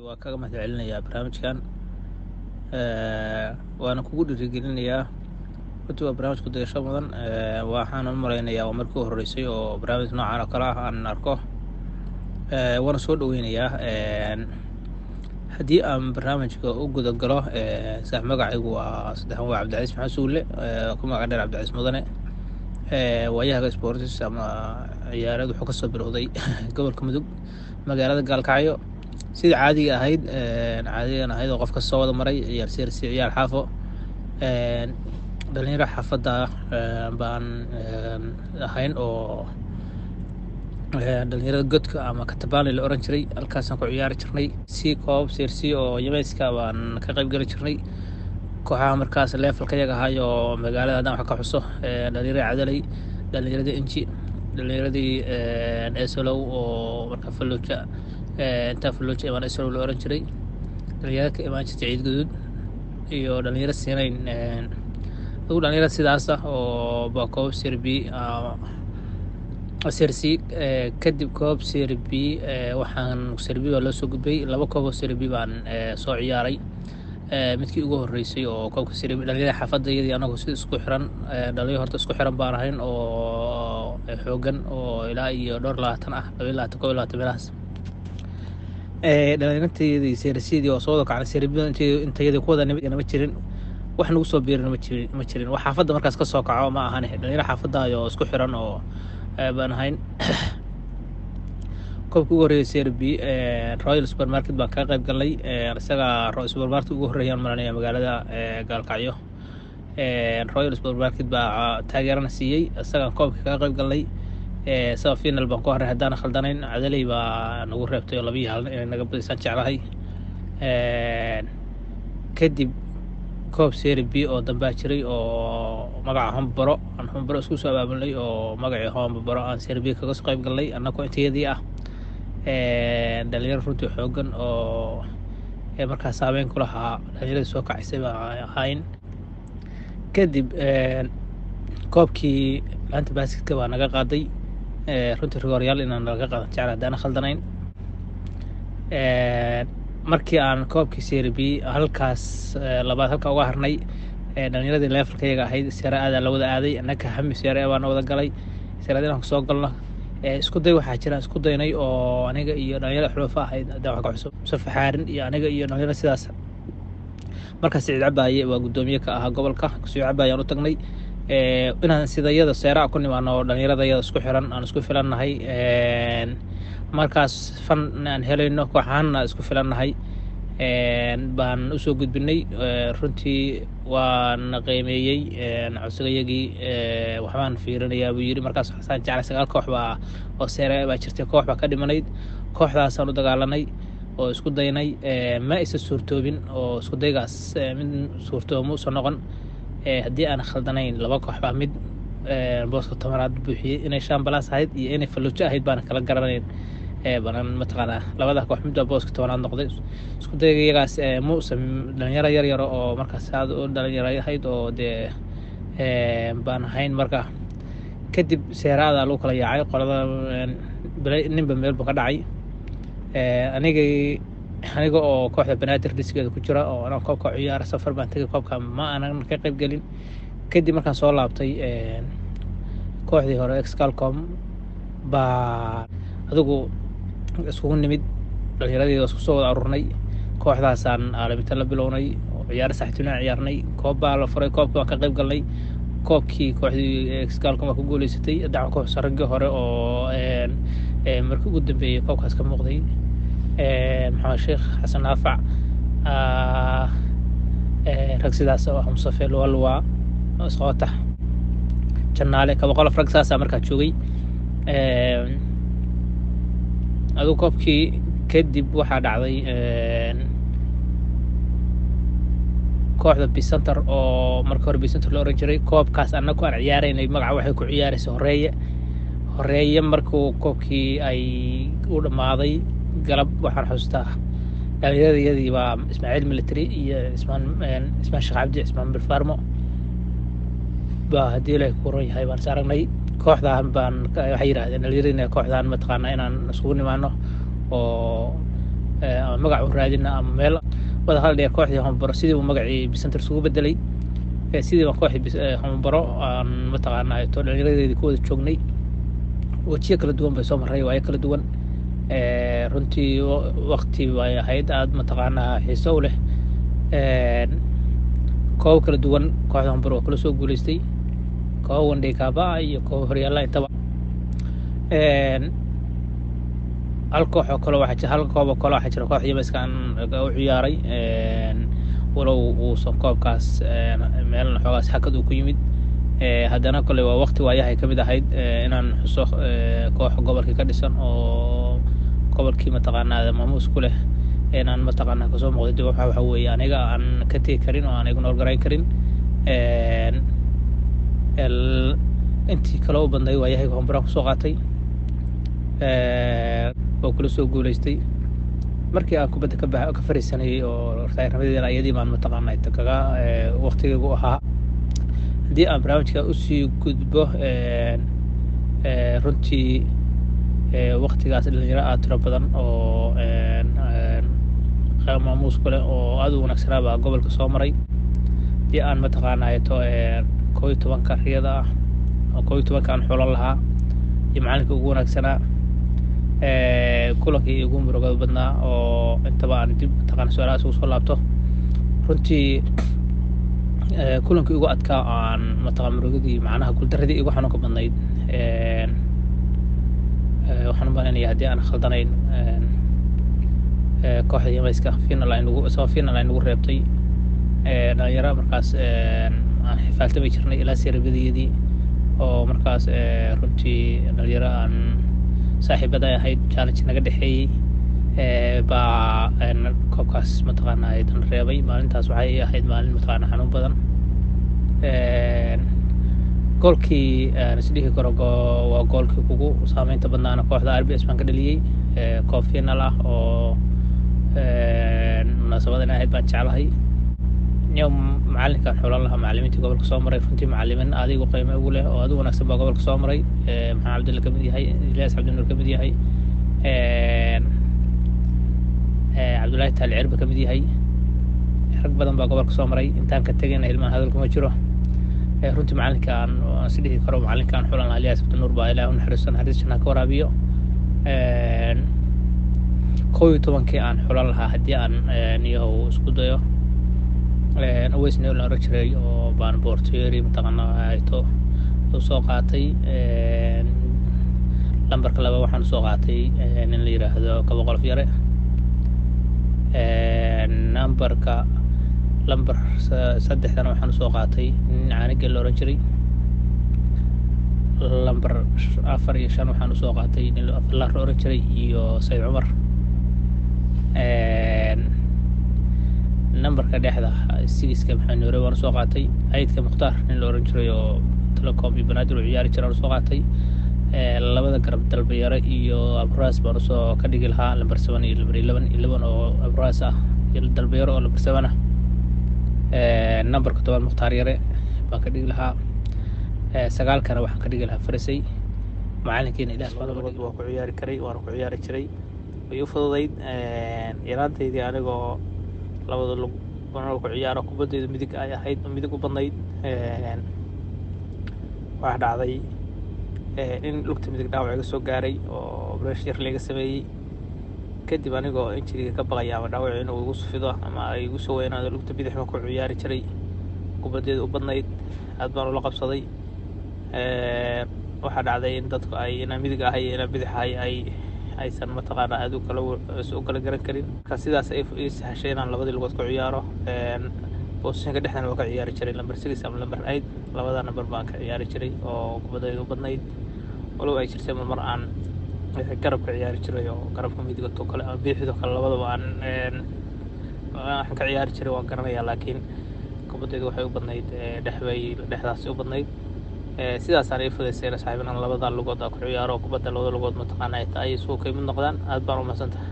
Waa kaga mahad celinayaa barnaamijkan, waana kugu dhiirigelinayaa. Runtii waa barnaamij ku dayasho mudan. Waxaan u malaynayaa waa markii u horreysay oo barnaamij noocan oo kale ah aan arko, waana soo dhoweynayaa. Haddii aan barnaamijka u guda galo, saax, magacaygu waa saddexan, waa Cabdicasiis Maxamed Suule, ku magac dheer Cabdicasiis Mudane. Waayahaga sports ama ciyaareed wuxuu kasoo bilowday gobolka Mudug, magaalada Gaalkacyo. Sidii caadiga ahayd, caadigan ahayd oo qofka soo wada maray ciyaar seersi, ciyaar xaafo, dhalinyaro xaafadda baan ahayn oo dhalinyarada godka ama Katabani la oran jiray, halkaasaan ku ciyaari jirnay. Si koob seersi oo yameyska baan ka qayb geli jirnay. Kooxaha markaas levelka yaga ahay oo magaalada haddaan wax ka xuso, dhalinyarada Cadalay, dhalinyaradii Inji, dhalinyaradii Esolow oo marka Falluuja, intaa Falluuja imaan Esolow la oran jiray, dhalinyarada ka imaan jirtay Ciid Guduud iyo dhalinyaro Siinayn. Adugu dhalinyaro sidaas ah oo baa koob serbi sersi. Kadib koob serbi, waxaan serbi baa loo soo gudbay. Laba koob oo serbi baan soo ciyaaray. Midkii ugu horreysay oo koobka serbi, dhalinyarada xaafadda iyadii anagu sida isku xiran, dhalinyaro horta isku xiran baan ahayn oo xoogan oo ilaa iyo dhowr labaatan ah, 22, 21 meelahaas. Dhalinyaradii sersidii oo soo wada kacnay serbida intayadii ku wada nimid ma jirin, wax nagu soo biirina ma jirin, ma jirin. Wax xaafadda markaas ka soo kaco ma ahane, dhalinyaro xaafadda oo isku xiran oo baan ahayn. Koobka ugu horreeyay serbi Royal Supermarket baan kaga qayb galnay. Isaga supermarket ugu horreeyaan maranaya magaalada Gaalkacyo. Royal Supermarket baa taageerana siiyey, isagaan koobka kaga qayb galnay. Saba final baan ku harray haddaan khaldanayn. Cadaley baa nagu reebtay oo 2-1 inay naga badisaan jeclahay. Kadib koob seri B oo dambaa jiray oo magaca Hombaro aan Hombaro isku soo abaabulnay, oo magacii Hombaro aan seri B kaga soo qayb galnay annagoo intayadii ah. Dhalinyaro runtii xoogan oo markaas saameyn ku lahaa dhalinyaradii soo kacisay baa ahayn. Kadib koobkii laanta baasketka baa naga qaaday. Runtii rigooryaal inaan naga qaadan jecla haddaana khaldanayn. Markii aan koobkii seri B halkaas labaad halka uga harnay, dhalinyaradii levelka yaga ahayd sere aadaa la wada aaday. Annaka hami sere baana wada galay, seread inaan kusoo galno isku day. Waxaa jira isku daynay oo aniga iyo dhalinyarada xulufa ahayd, haddaan wax ka xuso Mustafa Xaarin iyo aniga iyo dhalinyaro sidaas. Markaas Siciid Cabaaye waa guddoomiye ka ahaa gobolka. Siciid Cabaaye aan u tagnay inaan sidayada seeraa ku nimaano oo dhalinyarada iyada isku xiran aan isku filannahay, markaas fan aan helayno, kooxahanna isku filannahay baan usoo gudbinay. Runtii waana qiimeeyey codsigayagii. Waxbaan fiirinayaa buu yidhi. Markaas waxaan jeclay 9 koox baa oo seere baa jirtay, koox baa ka dhimanayd. Kooxdaasaan u dagaalanay oo isku daynay, ma isa suurtoobin oo isku daygaas mid suurtoobo ma usoo noqon. Haddii aan khaldanayn, laba koox baa mid booska 10aad buuxiyey. Inay Shambalaas ahayd iyo inay Falluujo ahayd baana kala garanayn. Banaan mataqaanaa, labada koox mid baa booska 10aad noqday. Isku dayga iyagaas ma usan dhalinyaro yar yaro oo markaas aad u dhalinyaro ahayd oo dee baan ahayn. Marka kadib seeraada lagu kala yaacay, qolada ninba meel buu ka dhacay. Aniga oo kooxda Banaadir dhisgeeda ku jira oo anaa koobka ciyaara, safar baan tegay, koobka ma aanan ka qayb gelin. Kadib markaan soo laabtay, kooxdii hore Excalcom baa adigu iskugu nimid, dhalinyaradii isku soo wada arurnay. Kooxdaasaan aalamiinta la bilownay oo ciyaaro saaxiibtinimo ciyaarnay. Koob baa la furay, koobkii waan ka qayb galnay. Koobkii kooxdii Excalcom waa ku guuleysatay. Dacwa koox raggii hore oo markii ugu dambeeyey koobkaas ka muuqday, Maxamed Sheekh Xasan Naafac, rag sidaas oo ah, Mustafe Luwalwa, Isqootax Jannaale, kaba qolof, rag saasaa markaa joogay. Adigu koobkii kadib waxaa dhacday kooxda Bicenter oo marka hore Bicenter la oran jiray, koobkaas annagu aan ciyaaraynay magaca waxay ku ciyaaraysay Horeeye. Horeeye markuu koobkii ay u dhammaaday galab, waxaan xusuustaa dhalinyaradayadii baa Ismaaciil Military iyo Ismaan, Ismaan Sheekh Cabdi, Ismaan Bilfarmo baa, haddii Ilaahay ku ron yahay, baan is aragnay. Kooxdaan baan waxay yidhahdeen dhalinyaradina kooxdaan mataqaanaa inaan isugu nimaano oo Ama magac u raadina ama meel wada hadal dheer, kooxdii Hombaro sidii buu magacii Bisenter isugu bedelay. Sidii baan kooxdii Hombaro aan mataqaanaa to dhallinyaradeedii ku wada joognay. Wejiyo kala duwan bay soo marray, waayo kala duwan. Runtii wakti bay ahayd aada mataqaanaa xiiso u leh. Koobo kala duwan kooxda Hombaro waa kula soo guuleystay, koobo one day kaaba iyo koobo horyaalla intaba. Hal koox oo kale waxaa jira, hal koob oo kale waxaa jira koox Yamaiska aan u ciyaaray, walow uusan koobkaas meelna xoogaas hakad uu ku yimid, haddana kole waa waqti waayahay ka mid ahayd inaan xuso koox gobolkii ka dhisan oo gobolkii mataqaanaa maamuus ku leh inaan mataqaanaa kasoo muuqday. Dib waxa weeye aniga aan ka tegi karin oo aan igu nool garayn karin. Intii kale u badnay waayahay Hombaraan kusoo qaatay oo kula soo guuleystay. Markii aan kubadda ka ka fariisanayay oo rtayarnimadeena iyadii baan mataqaanaa kaga waqtigaygu ahaa. Haddii aan barnaamijka usii gudbo, runtii waqtigaas dhalinyaro aada tiro badan oo maamuus ku leh oo aada u wanaagsanaa baa gobolka soo maray. Haddii aan mataqaanaa to 11-ka riyada ah oo 11-ka aan xulan lahaa iyo macalinka ugu wanaagsanaa, kulankii ugu murugada badnaa oo intaba aan dib mataqaana su-aalahaas ugu soo laabto, runtii kulankii ugu adkaa aan mataqaa murugadii macnaha guuldaradii igu xanuunka badnayd, waxaan u malaynayaa haddii aan khaldanayn kooxda Yamayska final ay nagu soo final ay nagu reebtay. Dhalinyaro markaas aan xifaaltami jirnay ilaa seerabadiyadii oo markaas runtii dhalinyaro aan saaxiibada ahayd challenge naga dhexeeyey baa koobkaas mataqaana dan reebay. Maalintaas waxay ahayd maalin mataqaana xanuun badan. Goolkii aan isdhihi karo waa goolkii kugu saameynta badnaana kooxda RBS baan ka dhaliyey, koob final ah oo munaasabad in ahayd baan jeclahay. Yo macalinkaan xulan lahaa macalimiintii gobolka soo maray, runtii macalimin adigu qiimo ugu leh oo aad u wanaagsan baa gobolka soo maray. Maxamed Cabdilla kamid yahay, Ilyas Cabdinuur kamid yahay, Cabdullaahi Taali Cirba kamid yahay, rag badan baa gobolka soo maray. Intaan ka tegayna ilmaha hadalkuma jiro. Runtii macalinka aan is dhihi karo macalinka aan xulan lahaa Ilyas Cabdinuur baa, Ilaah u naxariisto, naxariis janna ka waraabiyo. 11-kii aan xulan lahaa haddii aan niyahow isku dayo, Aweys la oran jiray oo baan bortieri mataqaana hayto u soo qaatay. Lambarka 2 waxaan usoo qaatay nin la yiraahdo Kabo Qolof Yare. Nambarka lambar 3-dana waxaan usoo qaatay nin Caanigel la oran jiray. Lambar 4 iyo 5 waxaan usoo qaatay nin Afalaar la oran jiray iyo Sayid Cumar. Nambarka dhexda sigiska Maxamed Nuure waan usoo qaatay. Ayidka Mukhtaar nin la oran jiray oo Telecom iyo Banaadir uu ciyaari jiray waan usoo qaatay. Labada garab Dalbayare iyo Abraas baan usoo ka dhigi lahaa, lambar 7 iyo lambar 11, 11 oo Abraas ah iyo Dalbayare oo lambar 7 ah. Nambarka 10 Mukhtaar Yare baan ka dhigi lahaa. 9-kana waxaan ka dhigi lahaa Farasey. Macalinkiina Ilaas baan uga dhigi. Waa ku ciyaari karay, waana ku ciyaari jiray, way u fududayd yaraantaydii anigoo labada lug ku ciyaaro, kubadeydu midig ay ahayd, midig u badnayd. Waxaa dhacday in lugta midig dhaawac iga soo gaaray oo operation yar laga sameeyey. Kadib anigoo injiriga ka baqaya ama dhaawac inuu igu fido ama ay igu soo weynaado, lugta bidix baan ku ciyaari jiray, kubadeedu u badnayd, aad baan ula qabsaday. Waxaa dhacday in dadku ay inaan midig ahay iyo inaan bidix ahay ay aysan mataqaana aad u kala u kala garan karin. Marka sidaas ay ii sahashay inaan labadii lugood ku ciyaaro. Positionka dhexdana waa ka ciyaari jiray, lambar 6 ama lambar 8, labada nambar baan ka ciyaari jiray oo kubadaydu u badnayd, walow ay jirtay mar aan garab ka ciyaari jiray oo garabka midigto kale ama bidixdo kale labadaba aan waxaan ka ciyaari jiray waan garanayaa, laakiin kubadaydu waxay u badnayd dhexbay, dhexdaasi u badnayd. Sidaasaan ii fudaysayna saaxiib inaan labada lugood aan ku ciyaaro kubadda, labada lugood mataqaana ay tahay isugu ka mid noqdaan. Aad baan u mahadsantahay.